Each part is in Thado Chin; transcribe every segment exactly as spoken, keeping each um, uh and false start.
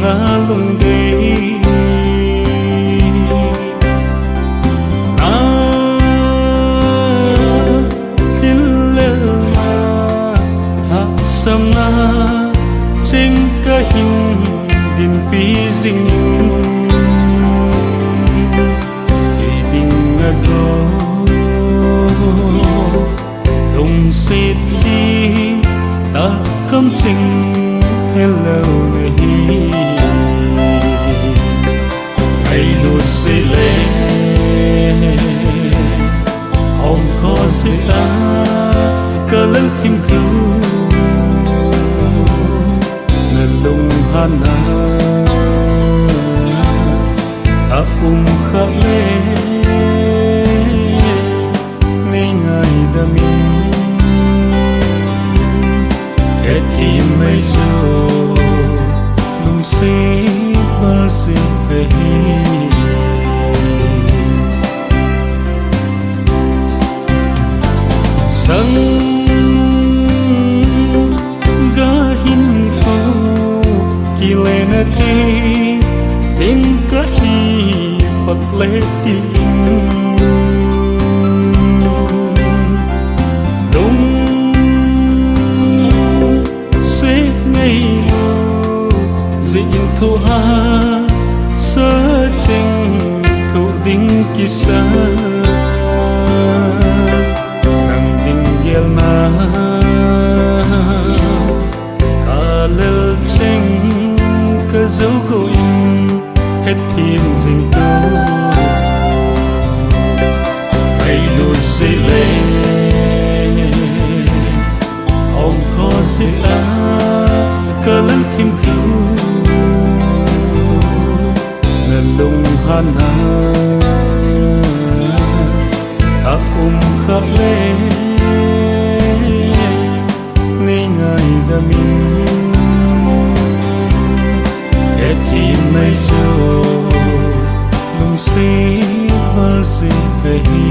Lungdei na, lhilelna, hahsatna cheng kahin dinpi jing, kei dinga lungset ding tah kamcheng helou nahi. Ngailut jeh le hong tho jeh a kalungthim thu, nalunghanna aum khah le nei ngaidam in, hethem mai chu lungset val jeh ahi. Sang ga hin kho kile na thei ding kahi phot le tin, lungset ngailut jeh in thohhahsa cheng thoh ding kisa, nang ding gelna kalel cheng kajou kou in hethem jing tu. Ngailut jeh le hong tho jeh a kalungthim thu, nalunghanna aum khah le nei ngaidam in, hethem mai chu lungset val jeh ahi.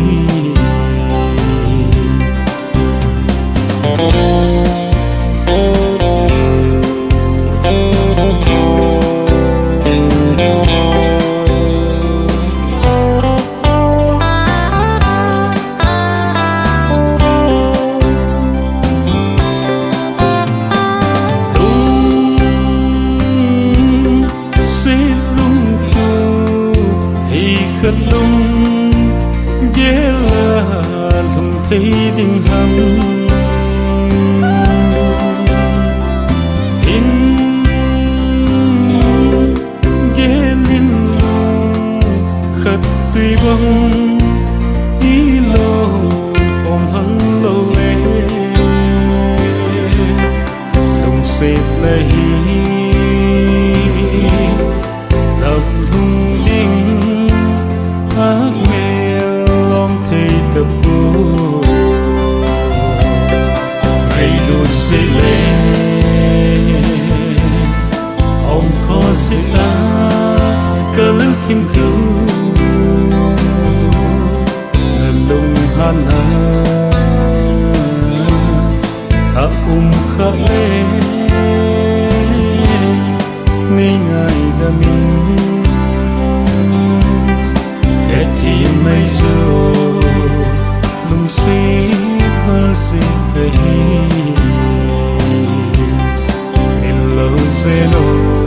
Lungset lungtup hi khat lunggel a lhung thei ding ham? Hin gel in lungkhat tui bang i lon khom hang lou e. Lungset le hi lap lhung ding a mel lom thei tapoi. Ngailut jeh le hong tho jeh a kalungthim thu, nalunghanna aum khah le nei ngaidam in, hethem mai chu lungset val jeh ahi. Min lou jeh lou